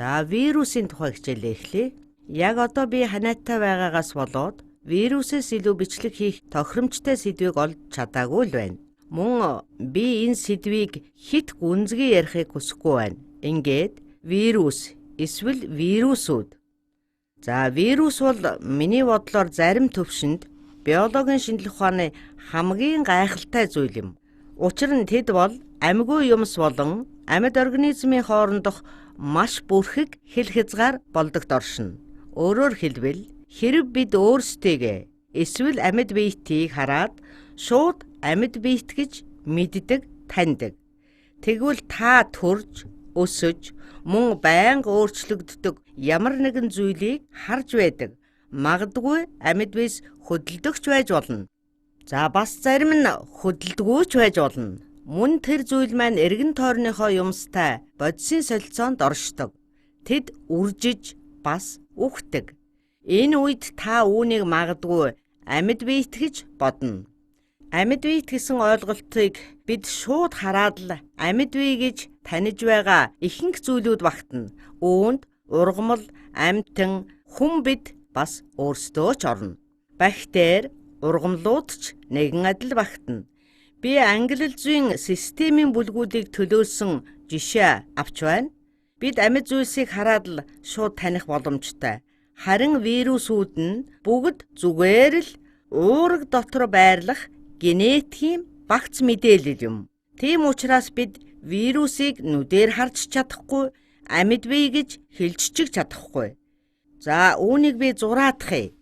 За, вирусын тухай хичээлээ эхлэе. Яг одоо би ханиадтай байгаагаас болоод вирусээс илүү бичлэг хийх тохиромжтой сэдвийг олж чадаагүй л байна. Мөн би энэ сэдвийг хэт гүнзгий ярихыг хүсэхгүй байна. Ингээд вирус эсвэл вирусүүд. За, вирус бол миний бодлоор зарим төвшөнд биологийн шинжлэх ухааны хамгийн гайхалтай зүйл юм. Учир нь тэд бол амьгүй юмс болон амьд организмын хоорондох маш бүрхэг хил хязгаар болдогт оршино. Өөрөөр хэлбэл, хэрэв бид өөрсдийгөө эсвэл амьд биетийг хараад шууд амьд биет гэж мэддэг, таньдаг. Тэгвэл та төрж, өсөж, мөн байнга өөрчлөгддөг ямар нэгэн зүйлийг харж байдаг. Магадгүй амьд биес хөдөлдөгч байж болно. За, бас зарим нь хөдөлдөггүй ч байж болно. Мөн тэр зүйл маань эргэн тойрныхоо юмстай бодисын солилцоонд оршдог. Тэд үржиж бас үхдэг. Энэ үед та үүнийг магадгүй амьд биет гэж бодно. Амьд биет гэсэн ойлголтыг бид шууд хараад л амьд бие гэж таних байгаа ихэнх зүйлүүд багтана. Үүнд ургамал, амьтан, хүн бид бас өөрсдөө ч орно. Бактери, ургамлууд ч нэгэн адил багтана. Би ангилал зүйн системийн бүлгүүдийг төлөөлсөн жишээ авч байна. Бид амьд зүйлсийг хараад л шууд таних боломжтой. Харин вирусүүд нь бүгд зүгээр л уураг дотор байрлах генетикийн багц мэдээлэл юм. Тийм учраас бид вирусыг нүдээр харж чадахгүй, амьд бие гэж хэлж ч чадахгүй. За, үүнийг би зураадах.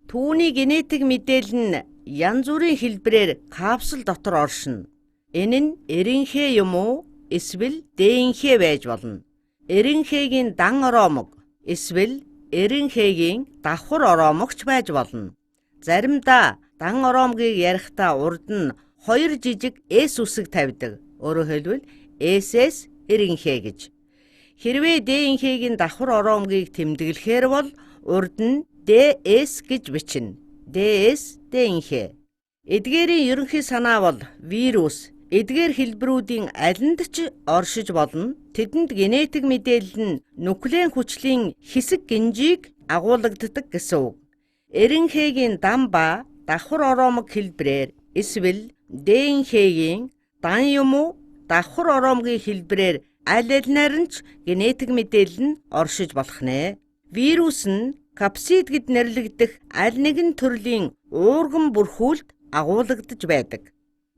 Түүний генетик мэдээлэл нь янз бүрийн хэлбэрээр капсул дотор оршино. Энэ нь РНХ юм уу эсвэл ДНХ байж болно. РНХ-гийн дан ороомог эсвэл РНХ-гийн давхар ороомогч байж болно. Заримдаа дан ороомгийг ярихдаа урд нь хоёр жижиг S үсэг тавьдаг. Өөрөөр хэлбэл, SS РНХ гэж. Хэрвээ ДНХ-гийн давхар ороомгийг тэмдэглэхээр бол урд нь DS гэж бичнэ. DS ДНХ. Эдгээрийн ерөнхий санаа бол вирус эдгээр хэлбэрүүдийн алинд ч оршиж болно. Тэдэнд генетик мэдээлэл нь нуклеин хүчлийн хэсэг гинжийг агуулагддаг гэсэн үг. РНХ-гийн дан ба давхар ороомог хэлбэрээр эсвэл ДНХ-гийн дан юм уу давхар ороомгийн хэлбэрээр аль алинаар нь ч генетик мэдээлэл нь оршиж болох нэ. Вирус нь капсид гэд нэрлэгдэх аль нэгэн төрлийн уурган бүрхүүлд агуулгадаж байдаг.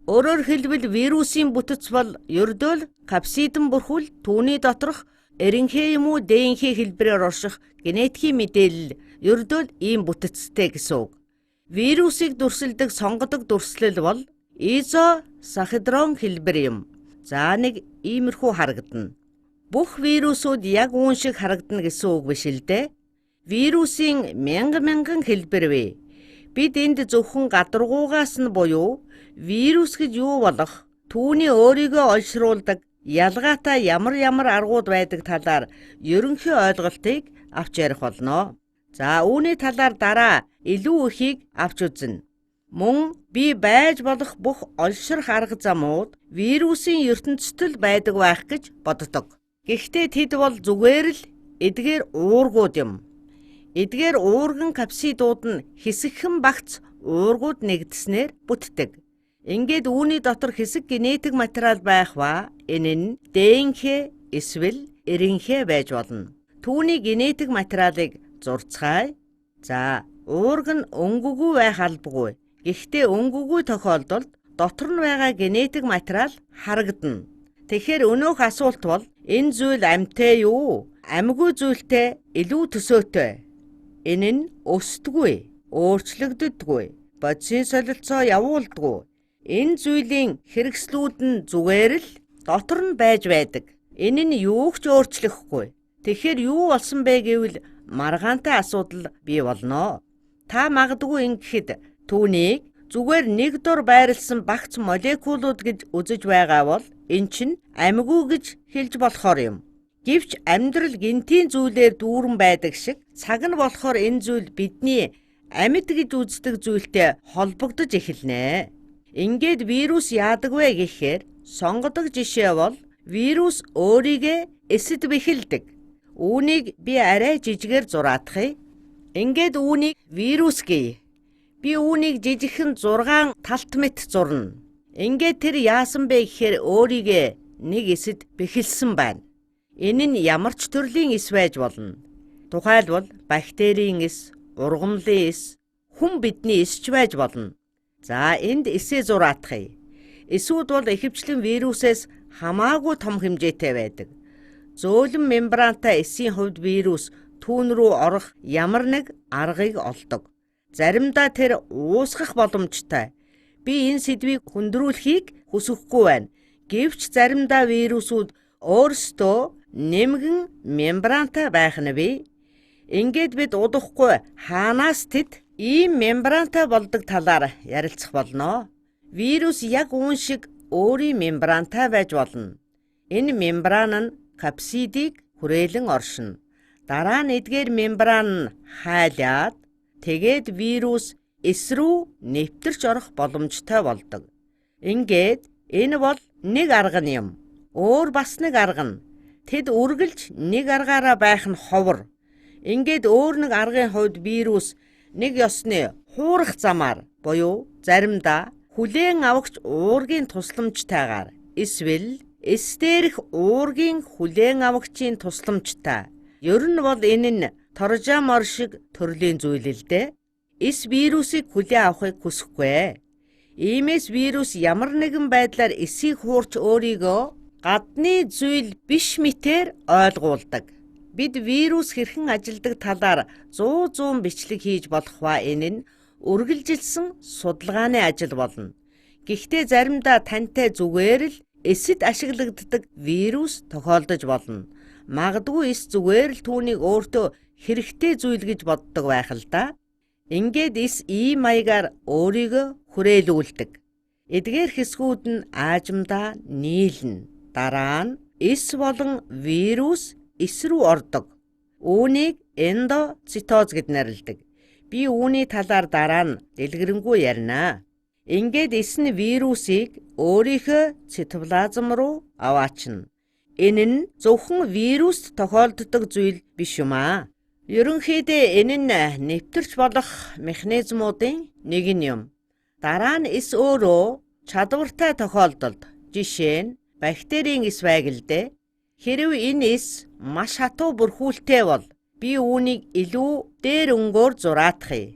Өөрөөр хэлбэл, вирусын бүтэц бол ердөө л капсидын бүрхүүл, түүний доторх РНХ юм уу ДНХ хэлбэрээр орших генетикийн мэдээлэл ердөө л ийм бүтэцтэй гэсэн үг. Вирусыг дүрсэлдэг сонгодог дүрслэл бол изосахедрон хэлбэр юм. За, нэг иймэрхүү харагдана. Бүх вирусууд яг үүн шиг харагдана гэсэн үг биш л дээ. Вирусын мянга мянган хэлбэр бий. Бид энд зөвхөн гадаргуугаас нь буюу вирус гэж юу болох, түүний өөрийгөө олшруулдаг ялгаатай ямар ямар аргууд байдаг талаар ерөнхий ойлголтыг авч ярих болно. За, үүний талаар дараа илүү ихийг авч үзнэ. Мөн би байж болох бүх олшрох арга замууд вирусын ертөнцид л байдаг байх гэж боддог. Гэхдээ тэд бол зүгээр л эдгээр уургууд юм. Эдгээр уурган капсидууд нь хэсэгхэн багц уургууд нэгдсэнээр бүтдэг. Ингээд үүний дотор хэсэг генетик материал байх ба энэ нь ДНХ эсвэл РНХ байж болно. Түүний генетик материалыг зурцгаая. За, уурга нь өнгөгүй байх албагүй. Гэхдээ өнгөгүй тохиолдолд дотор нь байгаа генетик материал харагдана. Тэгэхээр өнөөх асуулт бол энэ зүйл амьтай юу? Амьгүй зүйлтэй илүү төсөөтэй. Энэ нь өсдөггүй, өөрчлөгддөггүй, бодисын солилцоо явуулдаггүй. Энэ зүйлийн хэрэгслүүд нь зүгээр л дотор нь байж байдаг. Энэ нь юу ч өөрчлөхгүй. Тэгэхээр юу болсон бэ гэвэл маргаантай асуудал бий болно. Та магадгүй ингэхэд түүнийг зүгээр нэг дор байрлсан багц молекулууд гэж үзэж байгаа бол энэ чинь амьгүй гэж хэлж болохоор юм. Гэвч амьдрал гэнэтийн зүйлээр дүүрэн байдаг шиг цаг нь болохоор энэ зүйл бидний амьд гэж үздэг зүйлтэй холбогдож эхэлнэ. Ингээд вирус яадаг вэ гэхээр сонгодог жишээ бол вирус өөрийгөө эсэд бэхэлдэг. Үүнийг би арай жижигээр зураатгая. Ингээд үүнийг вирус гэе. Би үүнийг жижигхэн 6 талт мэт зурна. Ингээд тэр яасан бэ гэхээр өөрийгөө нэг эсэд бэхэлсэн байна. Энэ нь ямар ч төрлийн эс байж болно. Тухайлбал бактерийн эс, ургамлын эс, хүн бидний эс ч байж болно. За энд эсээ зураатгая. Эсүүд бол ихэвчлэн вирусээс хамаагүй том хэмжээтэй байдаг. Зөөлөн мембрантай эсийн хувьд вирус түүн рүү орох ямар нэг аргыг олдог. Заримдаа тэр уусгах боломжтой. Би энэ сэдвийг хөндрүүлэхийг хүсэхгүй байна. Гэвч заримдаа вирусүүд өөрсдөө нэмгэн мембрантай байх нь бий. Ингээд бид удахгүй хаанаас тэд ийм мембрантай болдог талаар ярилцах болно. Вирус яг үүн шиг өөрийн мембрантай байж болно. Энэ мембран нь капсидыг хүрээлэн оршино. Дараа нь эдгээр мембран нь хайлаад тэгээд вирус эс рүү нэвтэрч орох боломжтой болдог. Ингээд энэ бол нэг арга нь юм. Өөр бас нэг арга нь тэд үргэлж нэг аргаараа байх нь ховор. Ингээд өөр нэг аргын хувьд вирус нэг ёсны хуурах замаар буюу заримдаа хүлээн авагч уургийн тусламжтайгаар эсвэл эс дээрх уургийн хүлээн авагчийн тусламжтай. Ер нь бол энэ нь торжамор шиг төрлийн зүйл л дээ. Эс вирусыг хүлээн авахыг хүсэхгүй. Иймээс вирус ямар нэгэн байдлаар эсийг хуурч өөрийгөө гадны зүйл биш мэтээр ойлгуулдаг. Бид вирус хэрхэн ажилдаг талаар 100 бичлэг хийж болох ба энэ нь үргэлжилсэн судалгааны ажил болно. Гэхдээ заримдаа тантай зүгээр л эсэд ашиглагддаг вирус тохиолдож болно. Магадгүй эс зүгээр л түүнийг өөртөө хэрэгтэй зүйл гэж боддог байх л да. Ингээд эс ийм маягаар өөрийгөө хүрээлүүлдэг. Эдгээр хэсгүүд нь аажимдаа нийлнэ. Дараа нь эс болон вирус эс рүү ордог. Үүнийг эндоцитоз гэж нэрлэдэг. Би үүний талаар дараа нь дэлгэрэнгүй ярина. Ингээд эс нь вирусыг өөрийнхөө цитоплазм руу аваачна. Энэ нь зөвхөн вируст тохиолддог зүйл биш юм аа. Ерөнхийдөө энэ нь нэвтэрч болох механизмуудын нэг нь юм. Дараа нь эс өөрөө чадвартай тохиолдолд, жишээ нь бактерийн эс байгаль дээ. Хэрв энэ эс маш хатуу бүрхүүлтэй бол би үүнийг илүү дээр өнгөөр зураатгая.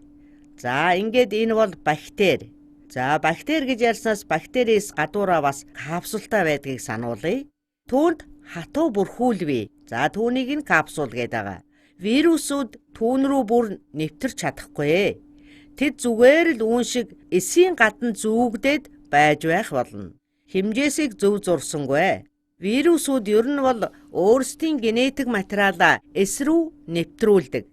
За ингээд энэ бол бактери. За бактери гэж ярьснаас бактериэс гадуураа бас капсултай байдгийг сануулъя. Түүнд хатуу бүрхүүл бий. За түүнийг нь капсул гэдэг байгаа. Вирусүүд түүн рүү бүр нэвтэрч чадахгүй. Тэд зүгээр л үүн шиг эсийн гадна зүүгдээд байж байх болно. Хэмжээсийг зөв зурсангүй. Вирусүүд ер нь бол өөрсдийн генетик материалаа эс рүү нэвтрүүлдэг.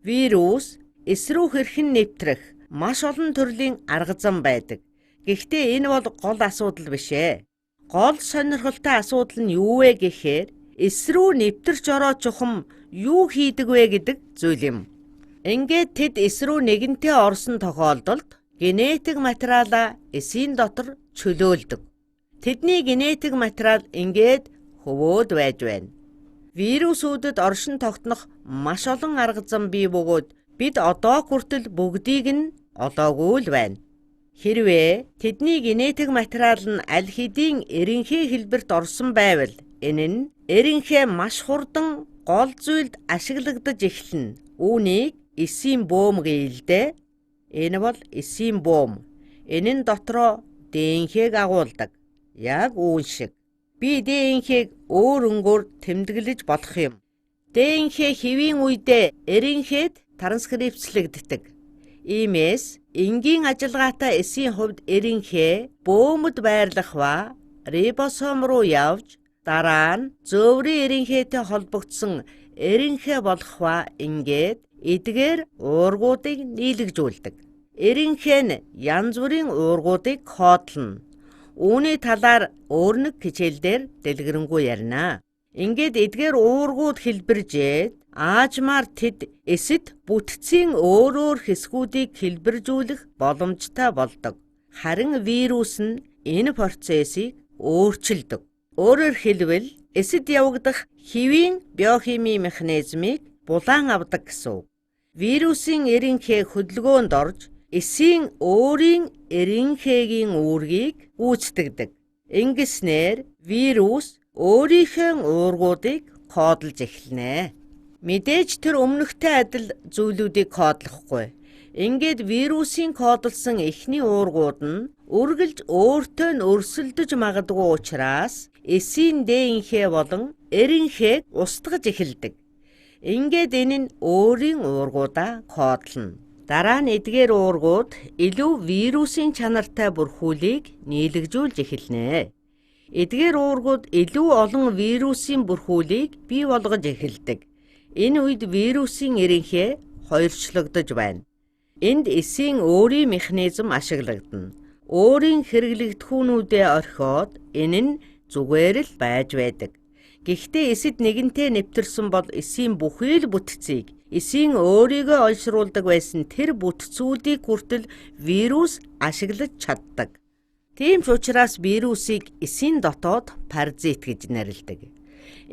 Вирус эс рүү хэрхэн нэвтрэх маш олон төрлийн арга зам байдаг. Гэхдээ энэ бол гол асуудал биш ээ. Гол сонирхолтой асуудал нь юу вэ гэхээр эс рүү нэвтэрч ороод чухам юу хийдэг вэ гэдэг зүйл юм. Ингээд тэд эс рүү нэгэнтээ орсон тохиолдолд генетик материалаа эсийн дотор чөлөөлдөг. Тэдний генетик материал ингээд хөвөөд байж байна. Вирусүүдэд оршин тогтнох маш олон арга зам бий бөгөөд бид одоо хүртэл бүгдийг нь олоогүй л байна. Хэрвээ тэдний генетик материал нь аль хэдийн эренхээ хэлбэрт орсон байвал энэ нь эренхээ маш хурдан гол зүйлд ашиглагдаж эхэлнэ. Үүнийг эсийн бөөм гэлдэ. Энэ бол эсийн бөөм. Энэ нь дотроо ДНХ-г агуулдаг. Яг үүн шиг. Би ДНХ-г өөр өнгөөр тэмдэглэж болох юм. ДНХ хэвийн үедээ эренхэд транскрипцлэгддэг. Иймээс энгийн ажиллагаатай эсийн хувьд РНХ бөөмөд байрлах ба рибосом руу явж дараа нь зөөврийн РНХ-тэй холбогдсон РНХ болох ба ингээд эдгээр уургуудыг нийлэгжүүлдэг. РНХ нь янз бүрийн уургуудыг кодлоно. Үүний талаар өөр нэг хичээл дээр дэлгэрэнгүй ярина. Ингээд эдгээр уургууд хэлбэржээд аажмаар тэд эсэд бүтцийн өөр өөр хэсгүүдийг хэлбэржүүлэх боломжтой болдог. Харин вирус нь энэ процессыг өөрчилдөг. Өөрөөр хэлбэл Эсэд явагдах хэвийн биохимийн механизмыг булаан авдаг гэсэн үг. Вирусын эренхээ хөдөлгөөнд орж эсийн өөрийн эренхээгийн үүргийг гүйцэтгэдэг. Ингэснээр вирус өөрийнхөө уургуудыг кодлж эхэлнэ. Мэдээж тэр өмнөхтэй адил зүйлүүдийг кодлохгүй. Ингээд вирусын кодлсон эхний уургууд нь үргэлж өөртөө нь өрсөлдөж магадгүй учраас эсийн ДНХ болон РНХ-г устгаж эхэлдэг. Ингээд энэ нь өөрийн уургуудаа кодлоно. Дараа нь эдгээр уургууд илүү вирусын чанартай бүрхүүлийг нийлэгжүүлж эхэлнэ. Эдгээр уургууд илүү олон вирусын бүрхүүлийг бий болгож эхэлдэг. Энэ үед вирусын РНХ хоёрчлогдож байна. Энд эсийн өөрийн механизм ашиглагдана. Өөрийн хэрэглэгдэхүүнүүдээ орхиод энэ нь зүгээр л байж байдаг. Гэхдээ эсэд нэгэнтээ нэвтэрсэн бол эсийн бүхий л бүтцийг, эсийн өөрийгөө олшруулдаг байсан тэр бүтцүүдийг хүртэл вирус ашиглаж чаддаг. Тийм ч учраас вирусыг эсийн дотоод паразит гэж нэрлэдэг.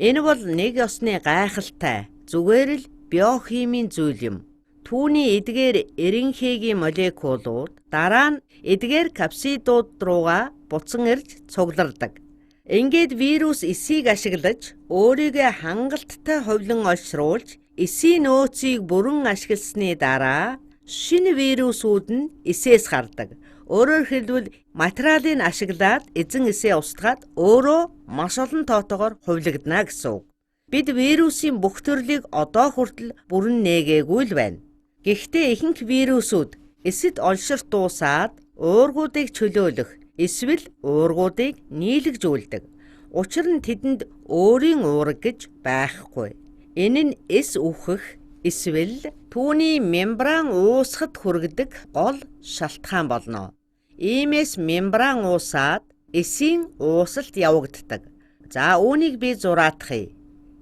Энэ бол нэг ёсны гайхалтай зүгээр л биохимийн зүйл юм. Түүний эдгээр эренхээгийн молекулууд дараа нь эдгээр капсидууд руугаа буцан ирж цуглардаг. Ингээд вирус эсийг ашиглаж өөрийгөө хангалттай хувлан олшруулж эсийн нөөцийг бүрэн ашигласны дараа шинэ вирусүүд нь эсээс гардаг. Өөрөөр хэлбэл материалыг ашиглаад эзэн эсээ устгаад өөрөө маш олон тоотоогоор хувлагдана гэсэн үг. Бид вирусын бүх төрлийг одоо хүртэл бүрэн нээгээгүй л байна. Гэхдээ ихэнх вирусүүд эсэд олширт дуусаад уургуудыг чөлөөлөх эсвэл уургуудыг нийлэгжүүлдэг. Учир нь тэдэнд өөрийн уурга гэж байхгүй. Энэ нь эс үхэх эсвэл түүний мембран уусахад хүргэдэг гол шалтгаан болно. Иймээс мембран уусаад эсийн уусалт явагддаг. За үүнийг би зураатгая.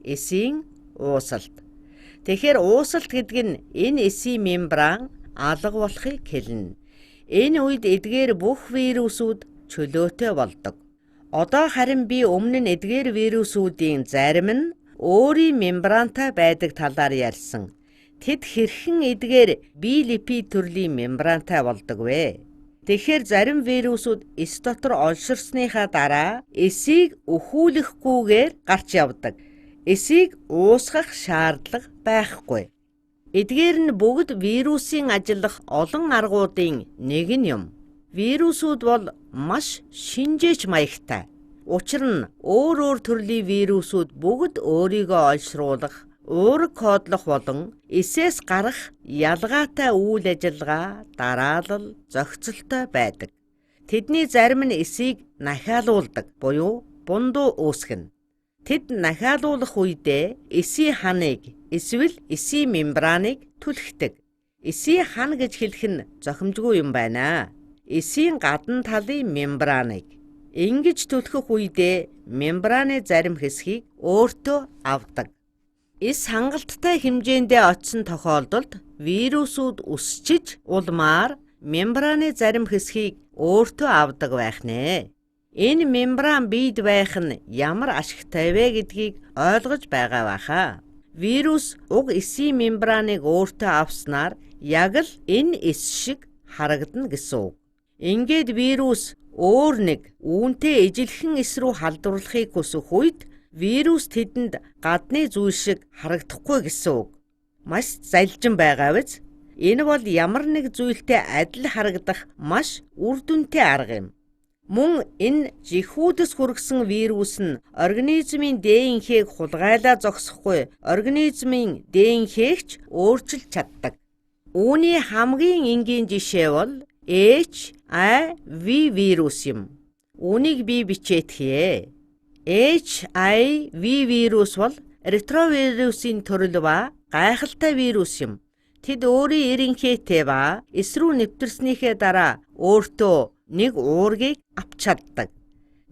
Эсийн уусалт. Тэгэхээр уусалт гэдэг нь энэ эсийн мембран алга болохыг хэлнэ. Энэ үед эдгээр бүх вирусүүд чөлөөтэй болдог. Одоо харин би өмнө нь эдгээр вирусүүдийн зарим нь өөрийн мембрантай байдаг талаар ярьсан. Тэд хэрхэн эдгээр би-липид төрлийн мембрантай болдог вэ? Тэгэхээр зарим вирусүүд эс дотор олширсныхаа дараа эсийг өхүүлэхгүйгээр гарч явдаг. Эсийг уусгах шаардлага байхгүй. Эдгээр нь бүгд вирусын ажиллах олон аргуудын нэг нь юм. Вирусүүд бол маш шинжээч маягтай. Учир нь өөр өөр төрлийн вирусүүд бүгд өөрийгөө олшруулах, уураг кодлох болон эсээс гарах ялгаатай үйл ажиллагаа, дараалал, зохицолтой байдаг. Тэдний зарим нь эсийг нахиалуулдаг буюу бундуу үүсгэнэ. Тэд нахиалуулах үедээ эсийн ханыг эсвэл эсийн мембраныг түлхдэг. Эсийн хан гэж хэлэх нь зохимжгүй юм байна. Эсийн гадна талын мембраныг ингэж түлхэх үедээ мембраны зарим хэсгийг өөртөө авдаг. Эс хангалттай хэмжээндээ очсон тохиолдолд вирусүүд өсчиж улмаар мембраны зарим хэсгийг өөртөө авдаг байх нэ. Энэ мембран биед байх нь ямар ашигтай вэ гэдгийг ойлгож байгаа байхаа. Вирус уг эсийн мембраныг өөртөө авснаар яг л энэ эс шиг харагдана гэсэн үг. Ингээд вирус өөр нэг үүнтэй ижилхэн эс рүү халдварлахыг хүсэх үед вирус тэдэнд гадны зүйл шиг харагдахгүй гэсэн үг. Маш залжин байгаа биз? Энэ бол ямар нэг зүйлтэй адил харагдах маш үр дүнтэй арга юм. Мөн энэ жихүүдэс хүргэсэн вирус нь организмын ДНХ-г хулгайлаа зогсохгүй организмын ДНХ-г ч өөрчилж чаддаг. Үүний хамгийн энгийн жишээ бол HIV вирус юм. Үүнийг би бичээтгэе. HIV вирус бол ретровирусын төрөл ба гайхалтай вирус юм. Тэд өөрийн эренхээтэй ба эс рүү нэвтэрснийхээ дараа өөртөө нэг уургийг авч чаддаг.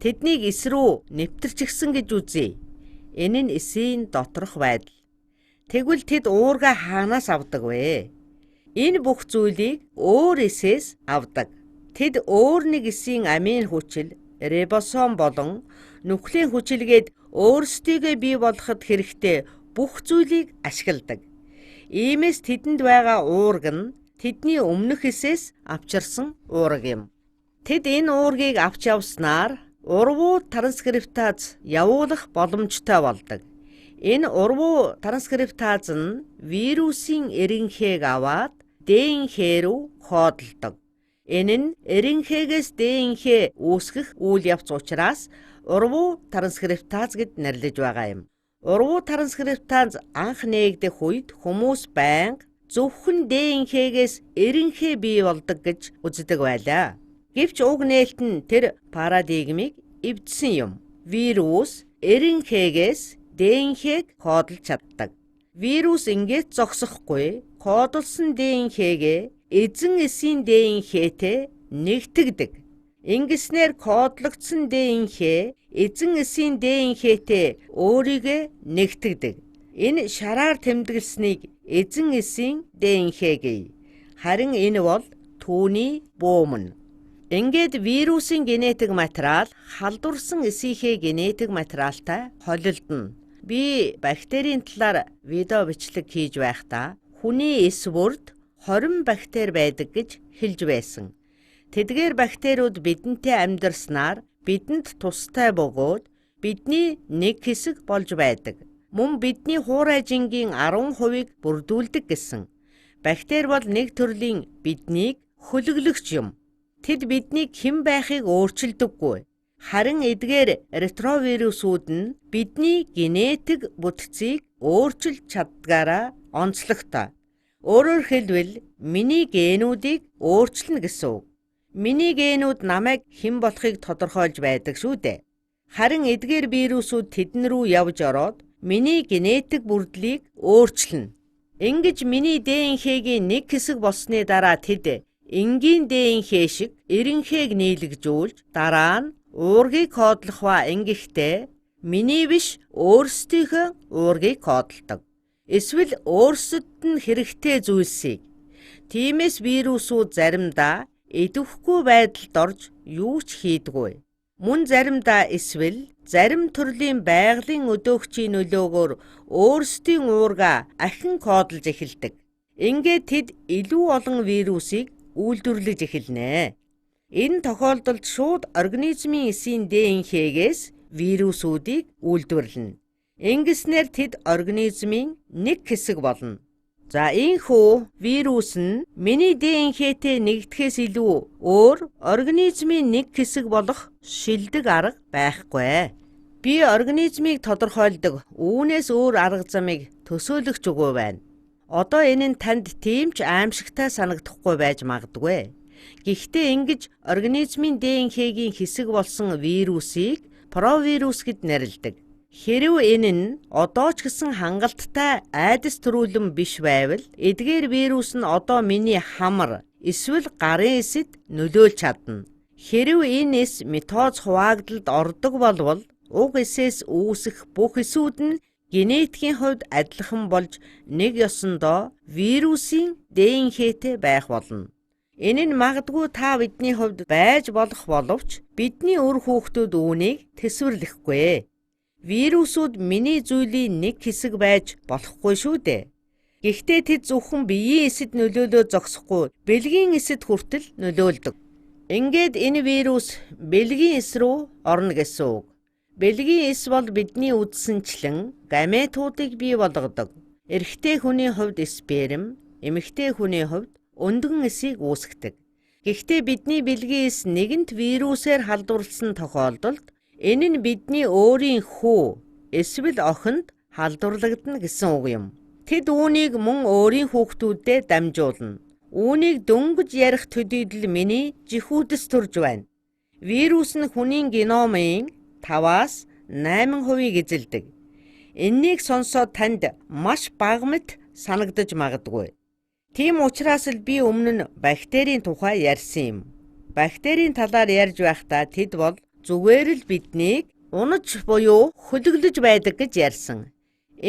Тэднийг эс рүү нэвтэрчихсэн гэж үзье. Энэ нь эсийн доторх байдал. Тэгвэл тэд уургаа хаанаас авдаг вэ? Энэ бүх зүйлийг өөр эсээс авдаг. Тэд өөр нэг эсийн амин хүчил, рибосом болон нүхлийн хүчилгээд Өөрсдийгөө бий болгоход хэрэгтэй бүх зүйлийг ашигладаг. Иймээс тэдэнд байгаа уурга нь тэдний өмнөх эсээс авчирсан уурга юм. Тэд энэ уургийг авч явснаар урвуу транскриптаз явуулах боломжтой болдог. Энэ урвуу транскриптаз нь вирусын РНХ-г аваад ДНХ рүү кодолдог. Энэ нь РНХ-гээс ДНХ үүсгэх үйл явц учраас урвуу транскриптаз гэд нэрлэж байгаа юм. Урвуу транскриптаз анх нээгдэх үед хүмүүс байнга зөвхөн ДНХ-гээс РНХ бий болдог гэж үздэг байлаа. Гэвч уг нээлт нь тэр парадигмыг эвдсэн юм. Вирус РНХ-гээс ДНХ-г кодолж чаддаг. Вирус ингээд зогсохгүй, кодолсон ДНХ-гээ эзэн эсийн ДНХ-тэй нэгтгэдэг. Ингэснээр кодлогдсон ДНХ эзэн эсийн ДНХ-тэй өөрийгөө нэгтгэдэг. Энэ шараар тэмдэглэснийг эзэн эсийн ДНХ гэв. Харин энэ бол түүний бөөн. Ингээд вирусын генетик материал халдварсан эсийнхээ генетик материалтай холилдоно. Би бактерийн талаар видео бичлэг хийж байхдаа хүний эс бүрд 20 бактери байдаг гэж хэлж байсан. Тэдгээр бактериуд бидэнтэй амьдарснаар бидэнд тустай бөгөөд бидний нэг хэсэг болж байдаг. Мөн бидний хуурай жингийн 10%-ыг бүрдүүлдэг гэсэн. Бактери бол нэг төрлийн биднийг хөлөглөгч юм. Тэд биднийг хэн байхыг өөрчилдөггүй. Харин эдгээр ретровирусүүд нь бидний генетик бүтцийг өөрчилж чаддгаараа онцлогтой. Өөрөөр хэлбэл, миний генүүдийг өөрчилнө гэсэн үг. Миний генүүд намайг хэн болохыг тодорхойлж байдаг шүү дээ. Харин эдгээр вирусүүд тэдэн рүү явж ороод миний генетик бүрдлийг өөрчилнө. Ингэж миний ДНХ-гийн нэг хэсэг болсны дараа тэд энгийн ДНХ шиг РНХ-г нийлэгжүүлж дараа нь уургийг кодлох ба ингэхдээ миний биш өөрсдийнхөө уургийг кодолдог. Эсвэл өөрсдөд нь хэрэгтэй зүйлсийг. Тиймээс вирусүүд заримдаа идэвхгүй байдалд орж юу ч хийдэггүй. Мөн заримдаа эсвэл зарим төрлийн байгалийн өдөөгчийн нөлөөгөөр өөрсдийн уургаа ахин кодолж эхэлдэг. Ингээд тэд илүү олон вирусыг үйлдвэрлэж эхэлнэ. Энэ тохиолдолд шууд организмын эсийн ДНХ-гээс вирусүүдийг үйлдвэрлэнэ. Ингэснээр тэд организмын нэг хэсэг болно. За, ийнхүү вирус нь миний ДНХ-тэй нэгдэхээс илүү өөр организмын нэг хэсэг болох шилдэг арга байхгүй. Би организмыг тодорхойлдог үүнээс өөр арга замыг төсөөлөх ч үгүй байна. Одоо энэ нь танд тийм ч аимшигтай санагдахгүй байж магадгүй. Гэхдээ ингэж организмын ДНХ-гийн хэсэг болсон вирусыг провирус гэд нэрлэдэг. Хэрв энэ нь одоо ч гэсэн хангалттай айдас төрүүлэн биш байвал эдгээр вирус нь одоо миний хамар эсвэл гарын эсэд нөлөөлж чадна. Хэрв энэ эс митоз хуваагдалд ордог болвол уг эсээс үүсэх бүх эсүүд нь генетикийн хувьд адилхан болж нэг ёсондоо вирусын ДНХ-тэй байх болно. Энэ нь магадгүй та бидний хувьд байж болох боловч бидний үр хүүхдүүд үүнийг төсвөрлөхгүй. Вирусүүд миний зүйлийн нэг хэсэг байж болохгүй шүү дээ. Гэхдээ тэд зөвхөн биеийн эсэд нөлөөлөө зогсохгүй, бэлгийн эсэд хүртэл нөлөөлдөг. Ингээд энэ вирус бэлгийн эс рүү орно гэсэн үг. Бэлгийн эс бол бидний үзсэнчлэн гаметуудыг бий болгодог. Эрэгтэй хүний хувьд сперм, эмэгтэй хүний хувьд өндгөн эсийг үүсгэдэг. Гэхдээ бидний бэлгийн эс нэгэнт вирусээр халдварласан тохиолдолд энэ нь бидний өөрийн хүү эсвэл охинд халдварлагдана гэсэн үг юм. Тэд үүнийг мөн өөрийн хүүхдүүдэд дамжуулна. Үүнийг дөнгөж ярих төдийлөл миний жихүүдэс төрж байна. Вирус нь хүний геномын 5-аас 8%-ийг эзэлдэг. Эннийг сонсоод танд маш бага мэт санагдаж магадгүй. Тийм учраас л би өмнө нь бактерийн тухай ярьсан юм. Бактерийн талаар ярьж байхдаа тэд бол зүгээр л биднийг унаж буюу хөлөглөж байдаг гэж ярьсан.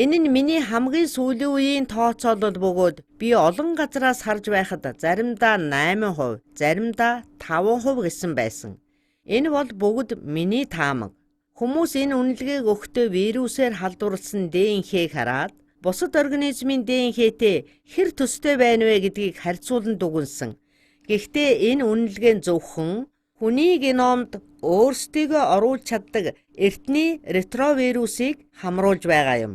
Энэ нь миний хамгийн сүүлийн үеийн тооцоолол бөгөөд би олон газраас харж байхад заримдаа 8%, заримдаа 5% гэсэн байсан. Энэ бол бүгд миний таамаг. Хүмүүс энэ үнэлгээг өгөхдөө вирусээр халдварласан ДНХ-г хараад бусад организмын ДНХ-тэй хэр төстэй байна вэ гэдгийг харьцуулан дүгнэсэн. Гэхдээ энэ үнэлгээ нь зөвхөн хүний геномд өөрсдийгөө оруулж чаддаг эртний ретровирусыг хамруулж байгаа юм.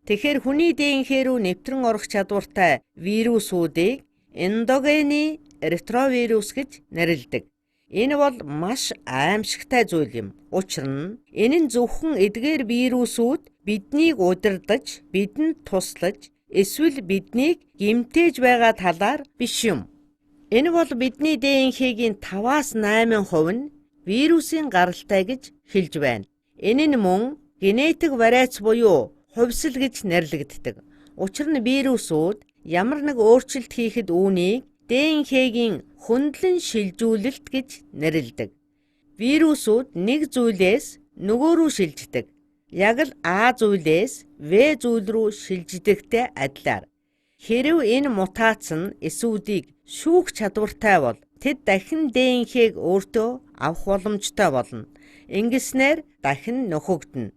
Тэгэхээр хүний ДНХ рүү нэвтрэн орох чадвартай вирусуудыг эндогены ретровирус гэж нэрлэдэг. Энэ бол маш аимшигтай зүйл юм. Учир нь энэ нь зөвхөн эдгээр вирусүүд биднийг удирдаж, бидэнд туслаж, эсвэл биднийг гэмтээж байгаа талаар биш юм. Энэ бол бидний ДНХ-гийн 5-аас 8% нь вирусын гаралтай гэж хэлж байна. Энэ нь мөн генетик вариац буюу хувьсал гэж нэрлэгддэг. Учир нь вирусууд ямар нэг өөрчлөлт хийхэд үүнийг ДНХ-гийн хөндлөн шилжүүлэлт гэж нэрлэдэг. Вирусууд нэг зүйлээс нөгөө рүү шилждэг. Яг л А зүйлээс В зүйл рүү шилждэгтэй адилаар. Хэрэв энэ мутац нь эсүүдийг шүүх чадвартай бол тэд дахин ДНХ-г өөртөө авах боломжтой болно. Ингэснээр дахин нөхөгдөнө.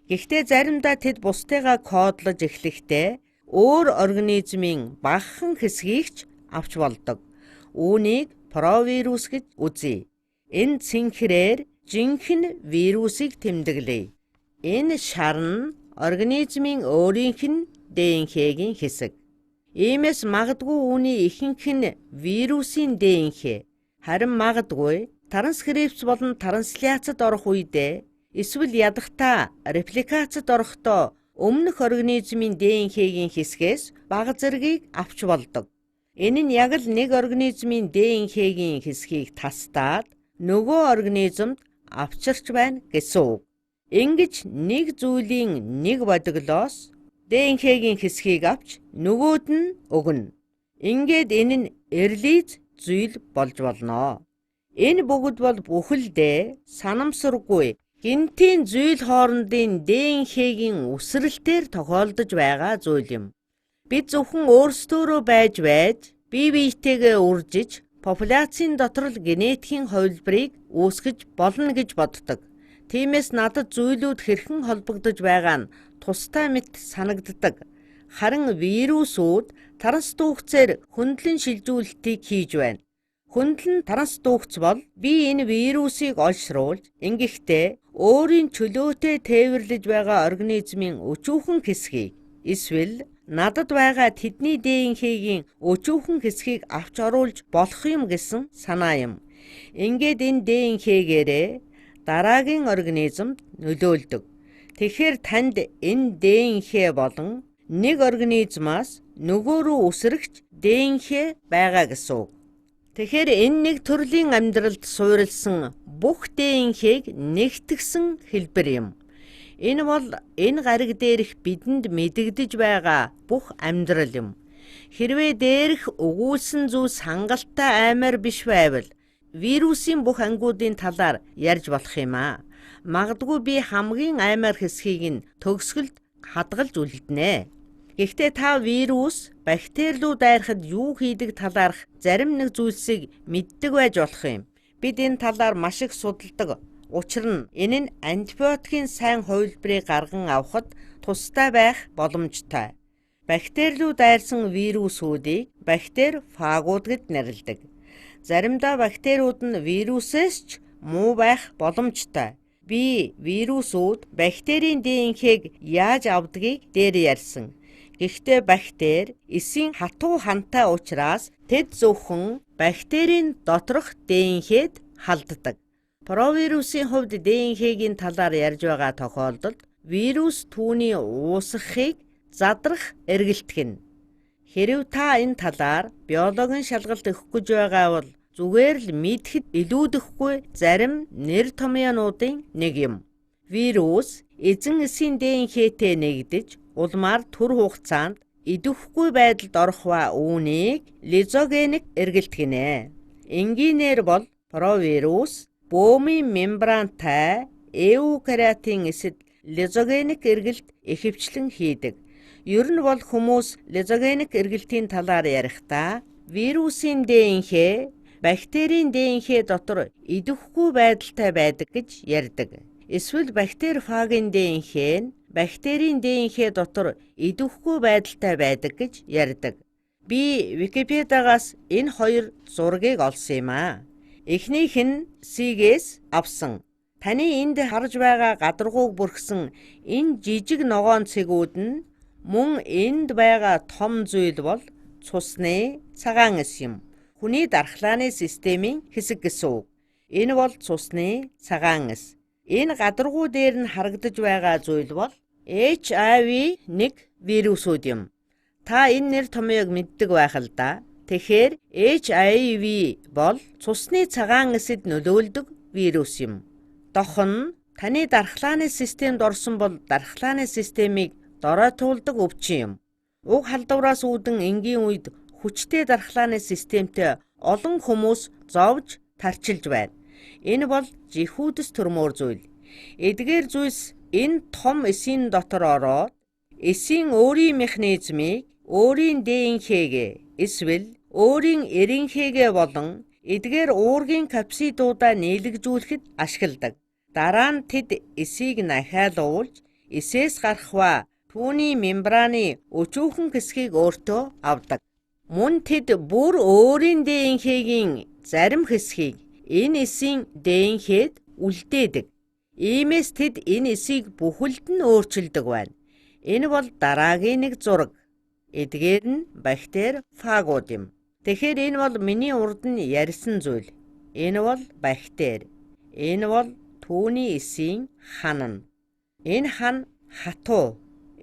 Гэхдээ заримдаа тэд бусдыгаа кодлож эхлэхдээ өөр организмын багахан хэсгийг ч авч болдог. Үүнийг провирус гэж үзье. Энэ цэнхрээр жинхэнэ вирусыг тэмдэглэе. Энэ шар нь организмын өөрийнх нь ДНХ-гийн хэсэг. Иймээс магадгүй үүний ихэнх нь вирусын ДНХ, харин магадгүй транскрипц болон трансляцид орох үедээ эсвэл ядахдаа репликацид орохдоо өмнөх организмын ДНХ-гийн хэсгээс бага зэргийг авч болдог. Энэ нь яг л нэг организмын ДНХ-гийн хэсгийг тастаад нөгөө организмд авчирч байна гэсэн үг. Ингэж нэг зүйлийн нэг бодиглоос ДНХ-гийн хэсгийг авч нөгөөд нь өгнө. Ингээд энэ нь эрлиз зүйл болж болно. Энэ бүгд бол бүхэлдээ санамсаргүй гентийн зүйл хоорондын ДНХ-гийн үсрэлтээр тохиолдож байгаа зүйл юм. Бид зөвхөн өөрсдөөрөө байж бие биетэйгээ үржиж популяцийн дотор л генетикийн хувилбарыг үүсгэж болно гэж боддог. Тиймээс надад зүйлүүд хэрхэн холбогдож байгаа нь тустай мэт санагддаг. Харин вирусууд трансдүүгцээр хөндлөн шилжүүлэлтийг хийж байна. Хөндлөн трансдүүгц бол би энэ вирусыг олшруулж ингэхдээ өөрийн чөлөөтэй тээвэрлэж байгаа организмын өчүүхэн хэсгийг эсвэл надад байгаа тэдний ДНХ-гийн өчүүхэн хэсгийг авч оруулж болох юм гэсэн санаа юм. Ингээд энэ ДНХ-гээрээ дараагийн организмд нөлөөлдөг. Тэгэхээр танд энэ ДНХ болон нэг организмаас нөгөө рүү үсрэгч ДНХ байгаа гэсэн үг. Тэгэхээр энэ нэг төрлийн амьдралд суурилсан бүх ДНХ-г нэгтгсэн хэлбэр юм. Энэ бол энэ гариг дээрх бидэнд мэдэгдэж байгаа бүх амьдрал юм. Хэрвээ дээрх өгүүлсэн зүйлс хангалттай аймаар биш байвал вирусын бүх ангиудын талаар ярьж болох юм аа. Магадгүй би хамгийн аймаар хэсгийг нь төгсгөлд хадгалж үлдэнэ. Гэхдээ та вирус, бактери рүү дайрахад юу хийдэг талаарх зарим нэг зүйлсийг мэддэг байж болох юм. Бид энэ талаар маш их судалдаг. Учир нь энэ нь антибиотикийн сайн хувилбарыг гарган авахад тустай байх боломжтой. Бактери рүү дайрсан вирусүүдийг бактери фагууд гэд нэрлэдэг. Заримдаа бактериуд нь вирусээс ч муу байх боломжтой. Би вирусүүд бактерийн ДНХ-г яаж авдгийг дээр ярьсан. Гэхдээ бактери эсийн хатуу хантай учраас тэд зөвхөн бактерийн доторх ДНХ-д халддаг. Провирусын хувьд ДНХ-гийн талаар ярьж байгаа тохиолдолд вирус түүний уусгахыг задрах эргэлтэх нь. Хэрэв та энэ талаар биологийн шалгалт өгөх гэж байгаа бол зүгээр л мэдэхэд илүүдэхгүй зарим нэр томьёонуудын нэг юм. Вирус эзэн эсийн ДНХ-тэй нэгдэж улмаар түр хугацаанд идэвхгүй байдалд орох ба үүнийг лизогеник эргэлт гинэ. Энгийнээр бол провирус бөөмийн мембрантай эукариотын эсэд лизогеник эргэлт ихэвчлэн хийдэг. Ер нь бол хүмүүс лизогеник эргэлтийн талаар ярихдаа вирусын ДНХ бактерийн ДНХ дотор идэвхгүй байдалтай байдаг гэж ярьдаг. Эсвэл бактерифагийн ДНХ нь бактерийн ДНХ дотор идэвхгүй байдалтай байдаг гэж ярьдаг. Би Википедиагаас энэ хоёр зургийг олсон юм аа. Эхнийх нь C-гээс авсан. Таны энд харж байгаа гадаргууг бүрхсэн энэ жижиг ногоон цэгүүд нь мөн энд байгаа том зүйл бол цусны цагаан эс юм. Хүний дархлааны системийн хэсэг гэсэн үг. Энэ бол цусны цагаан эс. Энэ гадаргуу дээр нь харагдаж байгаа зүйл бол HIV-1 вирусүүд юм. Та энэ нэр томьёог мэддэг байх л да. Тэгэхээр HIV бол цусны цагаан эсэд нөлөөлдөг вирус юм. Дох нь таны дархлааны системд орсон бол дархлааны системийг доройтуулдаг өвчин юм. Уг халдвараас үүдэн энгийн үед хүчтэй дархлааны системтэй олон хүмүүс зовж тарчилж байна. Энэ бол жихүүдэс төрмөөр зүйл. Эдгээр зүйлс энэ том эсийн дотор ороод эсийн өөрийн механизмыг өөрийн ДНХ-гээ эсвэл өөрийн РНХ-гээ болон эдгээр уургийн капсидуудаа нийлэгжүүлэхэд ашигладаг. Дараа нь тэд эсийг нахиалуулж эсээс гарах ба түүний мембраны өчүүхэн хэсгийг өөртөө авдаг. Мөн тэд бүр өөрийн ДНХ-гийн зарим хэсгийг энэ эсийн ДНХ-д үлдээдэг. Иймээс тэд энэ эсийг бүхэлд нь өөрчилдөг байна. Энэ бол дараагийн нэг зураг. Эдгээр нь бактери фагууд юм. Тэгэхээр энэ бол миний урд нь ярьсан зүйл. Энэ бол бактери. Энэ бол түүний эсийн хан нь. Энэ хан хатуу.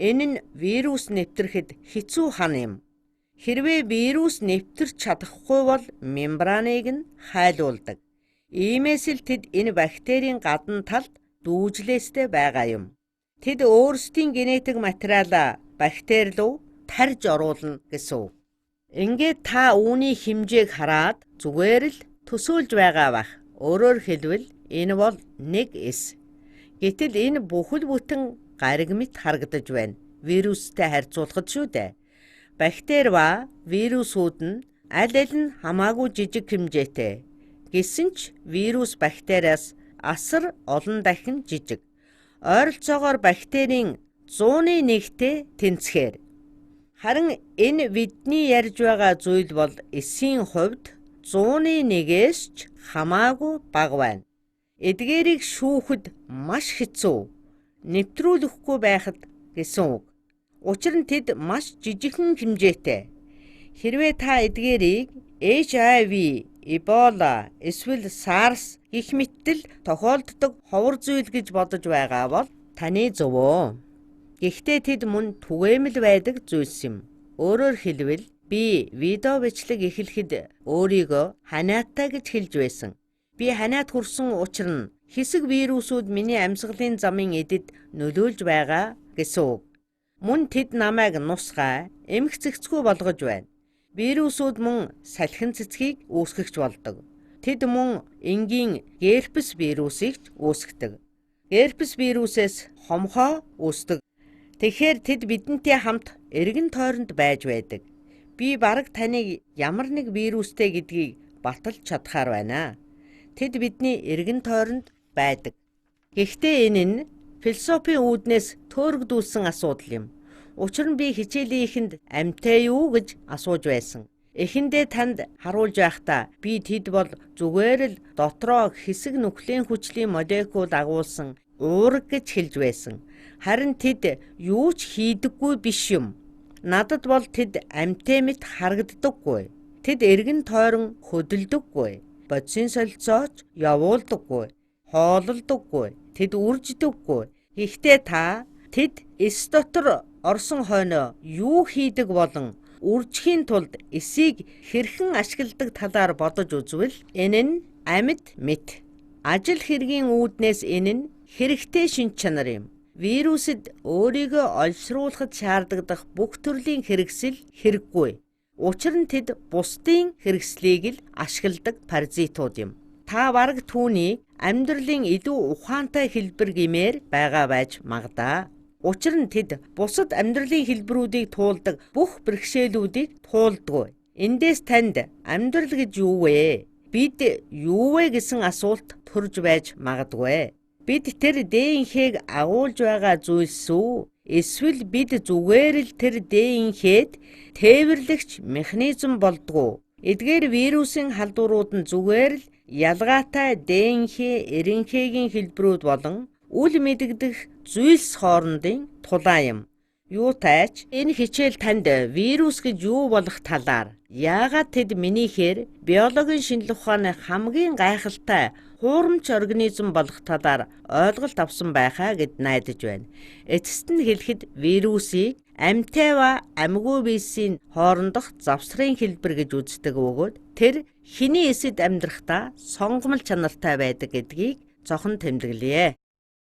Энэ нь вирус нэвтрэхэд хэцүү хан юм. Хэрвээ вирус нэвтэрч чадахгүй бол мембраныг нь хайлуулдаг. Иймээс л тэд энэ бактерийн гадна талд дүүжлээстэй байгаа юм. Тэд өөрсдийн генетик материалаа бактери руу тарж оруулна гэсэн үг. Ингээд та үүний хэмжээг хараад зүгээр л төсөөлж байгаа бах. Өөрөөр хэлбэл энэ бол нэг эс. Гэтэл энэ бүхэл бүтэн гариг мэт харагдаж байна. Вирустай харьцуулахад шүү дээ. Бактери ба вирусүүд нь аль аль нь хамаагүй жижиг хэмжээтэй. Гэсэн ч вирус бактериас асар олон дахин жижиг. Ойролцоогоор бактерийн 100-ны 1-тэй тэнцэхээр. Харин энэ бидний ярьж байгаа зүйл бол эсийн хувьд 100-ны 1-ээс ч хамаагүй бага байна. Эдгээрийг шүүхэд маш хэцүү. Нэвтрүүлэхгүй байхад гэсэн үг. Учир нь тэд маш жижигхэн хэмжээтэй. Хэрвээ та эдгээрийг HIV, Эбола, эсвэл SARS гэх мэтэл тохиолддог ховор зүйл гэж бодож байгаа бол таны зөвөө. Гэхдээ тэд мөн түгээмэл байдаг зүйлс юм. Өөрөөр хэлбэл би видео бичлэг эхлэхэд өөрийгөө ханиатай гэж хэлж байсан. Би ханиад хүрсэн учир нь хэсэг вирусүүд миний амьсгалын замын эдэд нөлөөлж байгаа гэсэн үг. Мөн тэд намайг нусгай, эмх цэгцгүй болгож байна. Вирусүүд мөн салхин цэцгийг үүсгэгч болдог. Тэд мөн энгийн герпес вирусыг ч үүсгэдэг. Герпес вирусээс хомхоо үүсдэг. Тэгэхээр тэд бидэнтэй хамт эргэн тойронд байж байдаг. Би бараг таныг ямар нэг вирустэй гэдгийг баталж чадахаар байна. Тэд бидний эргэн тойронд байдаг. Гэхдээ энэ нь философийн үүднээс төөрөгдүүлсэн асуудал юм. Учир нь би хичээлийнхэнд амьтай юу гэж асууж байсан. Эхэндээ танд харуулж байхдаа би тэд бол зүгээр л дотроо хэсэг нуклеин хүчлийн молекул агуулсан уураг гэж хэлж байсан. Харин тэд юу ч хийдэггүй биш юм. Надад бол тэд амьтай мэт харагддаггүй. Тэд эргэн тойрон хөдөлдөггүй. Бодисын солилцооч явуулдаггүй. Хоололдоггүй. Тэд үрждэггүй. Гэхдээ та тэд эс дотор орсон хойноо юу хийдэг болон үржихийн тулд эсийг хэрхэн ашигладаг талаар бодож үзвэл энэ нь амьд мэт. Ажил хэргийн үүднээс энэ нь хэрэгтэй шинж чанар юм. Вирусэд өөрийгөө олшруулахад шаардлагадах бүх төрлийн хэрэгсэл хэрэггүй. Учир нь тэд бусдын хэрэгслийг л ашигладаг паразитууд юм. Та бараг түүнийг амьдралын илүү ухаантай хэлбэр гэмээр байгаа байж магадаа. Учир нь тэд бусад амьдралын хэлбэрүүдийг туулдаг бүх бэрхшээлүүдийг туулдаггүй. Эндээс танд амьдрал гэж юу вэ? Бид юу вэ гэсэн асуулт төрж байж магадгүй. Бид тэр ДНХ-г агуулж байгаа зүйлс үү? Эсвэл бид зүгээр л тэр ДНХ-д тээвэрлэгч механизм болдог уу? Эдгээр вирусын халдварууд нь зүгээр л ялгаатай ДНХ, РНХ-гийн хэлбэрүүд болон үл мэдэгдэх зүйлс хоорондын тулаан юм. Юутай ч энэ хичээл танд вирус гэж юу болох талаар, яагаад тэд минийхээр биологийн шинжлэх ухааны хамгийн гайхалтай хуурамч организм болох талаар ойлголт авсан байхаа гэд найдаж байна. Эцэст нь хэлэхэд вирусыг амьтай ба амьгүй биесийн хоорондох завсрын хэлбэр гэж үздэг бөгөөд тэр хэний эсэд амьдрахдаа сонгомол чанартай байдаг гэдгийг цохон тэмдэглэе.